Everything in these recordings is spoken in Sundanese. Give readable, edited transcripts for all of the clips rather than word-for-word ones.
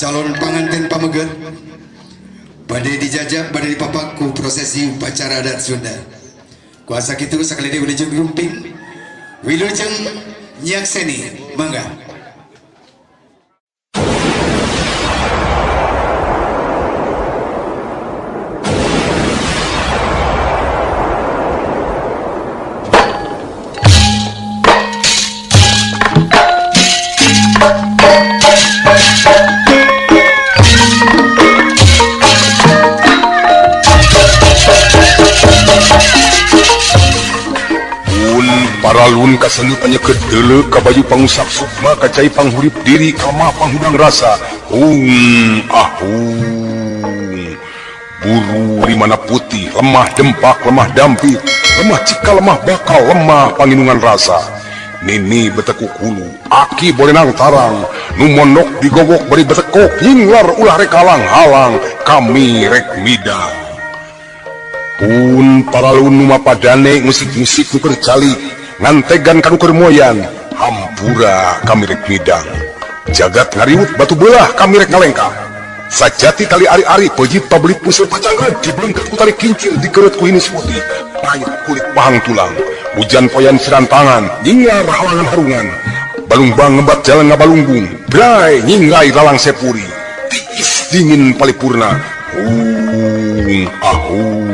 Calon panganten pameget bade dijajab, bade dipapak ku prosesi upacara adat Sunda. Kuasa kitu sakali deui wilujeng rumping, wilujeng nyakseni, mangga. Paralun kasanu panyeukeut deuleu ka baju pangusap sukma kacai panghurip diri kama panghudang rasa hung ahung buru limana putih lemah dempak lemah dampit lemah cika lemah bakal lemah panginungan rasa nini betekuk hulu aki bolenang tarang nu mondok digogok bari betekok nyinglar ulah rek halang-halang kami rek midang pun paralun nu mapadane musik-musik nu keur calik ngantegan kanu keur moyan hampura kami rek midang jagat ngariwut batu belah kami rek ngalengkah sajati tali ari-ari pejit pabelit puseur pacanggeun dibelengket ku tali kincir dikereut ku hinis putih pahit kulit pahang tulang hujan poyan sirantangan nyinglar halangan harungan balungbang ngebat jalan ngabalunggung bray nyingrai lalang sepuri tiis dingin palipurna hung ahung.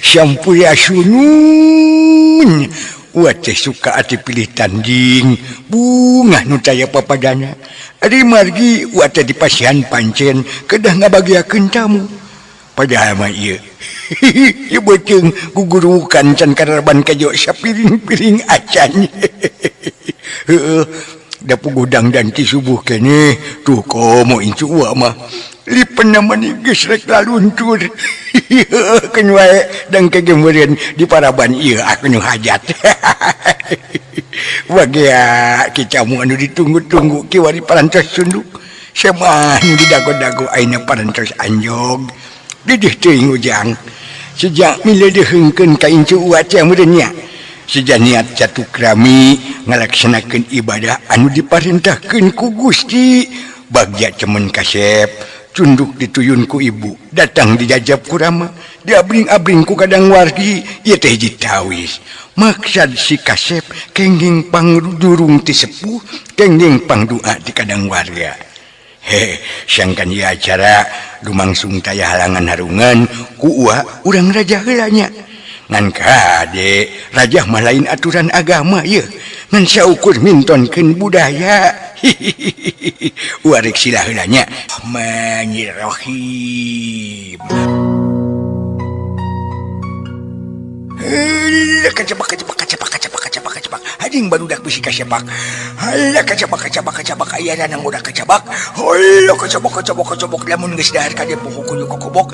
Sampurasunun Wa teh suka ati pilih tanding bungah nu taya papadana. Ari margi wa teh dipasihan pancen kedah ngabagiakeun tamu. Padahal mah ieu ieu beuteung gugurukan can karaban kajo sapiring-piring acan. Heueuh da puguh dangdan ti subuh keneh tuh komo incu wa mah. Lipen mani geus rek laluntur. Keun wae dang kegemeureun di paraban ieu aku nu hajat. Bagea kicamu anu ditunggu-tunggu kiwari parantos sunduk. Semah nu didago-dago ayeuna parantos anjog. Didih teuing ujang. Sejak mileudeuheungkeun ka incu uwa teh meureun nya. Sejak niat catukrami ngalaksanakeun ibadah anu diparintahkeun ku Gusti. Bagja cemen kasep tunduk dituyun ku ibu, datang dijajab ku rama, diabring-abring ku kadang wargi, ieu teh hiji tawis. Maksad si kasep kenging pangdurung ti sepuh, kenging pangdua ti kadang warga. He, sangkan ieu acara lumangsung taya halangan harungan ku ua urang raja heula nya. Ngan kade rajah mah lain aturan agama ieu, ngan saukur mintonkeun budaya. Hihihihi. Warik sila heula nya. Bismillahirrahmanirrahim. Kacebak kacebak kacebak kacebak kacebak kacebak. Anjing barudak bisi kasepak. Halah kacebak kacebak kacebak aya nang udah kacebak. Halah kacebak kacebak kacebak lamun geus dahar ka poho kudu kokobok.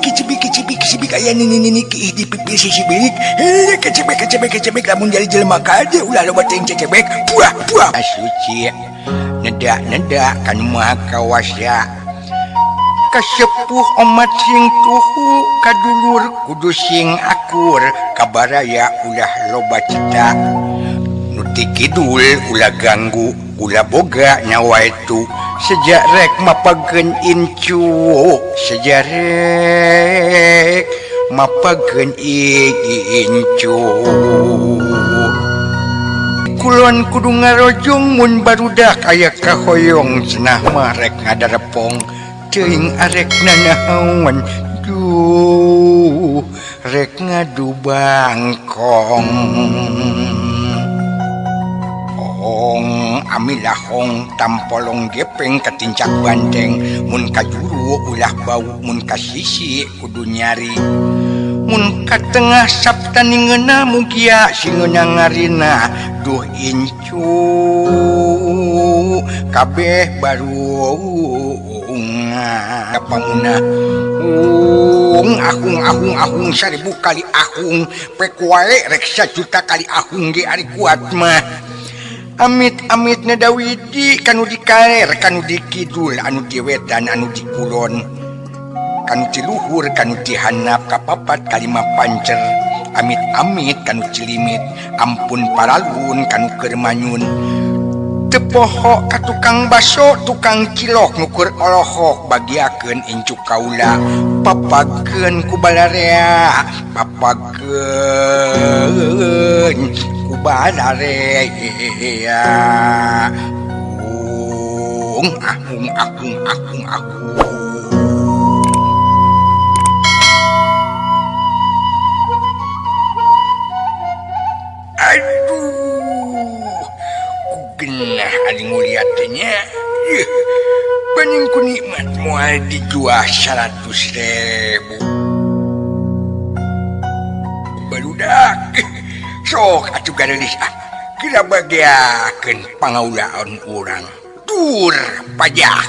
Kicibik kicibik kicibik aya nini nini ki di pipir sisi bilik. Halah kacebek kacebek kacebek lamun jadi jelema kade ulah loba teuing cecebek. Puah puah. Suci nedak nedak kan maha kawasa. Kasepuh omat sing tuhu kadulur kudu sing akur kabaraya ulah loba cita nu ti kidul ulah ganggu ulah boga nyawa itu sejak rek mapageun incu sejak rek mapageun incu kulon kudu ngarojong mun barudak aya kahoyong cenah mah rek ngadarepong teuing arek nanaon duh rek ngadu bangkong hong amilah hong tampolong gepeng katincak banteng mun kajuru ulah bau mun kasisi kudu nyari mun ka tengah sabta ningeuna mugia singeuna ngarina duh incu kabeh baru panguna ahung ahung ahung 1000 kali ahung pek wae rek 1 juta kali ahung ge ari kuat mah amit amit nadawidi kanu di kaler kanu di kidul anu di wetan anu di kulon kanu di luhur kanu di hanap kapapat kalima pancer amit amit kanu cilimit ampun paralun kanu keur manyun tepoho ka tukang baso tukang cilok ngukur olohok bagiakeun incu kaula papageun ku balarea papageun ku balarea ung ahung ahung ahung ahung. Aduh, genah ari nguliatnya. Paning ku nikmat moal dijual 100.000. Barudak. Sok atuh gareulis ah. Kira bagiakeun pangaulaan urang. Tur pajak.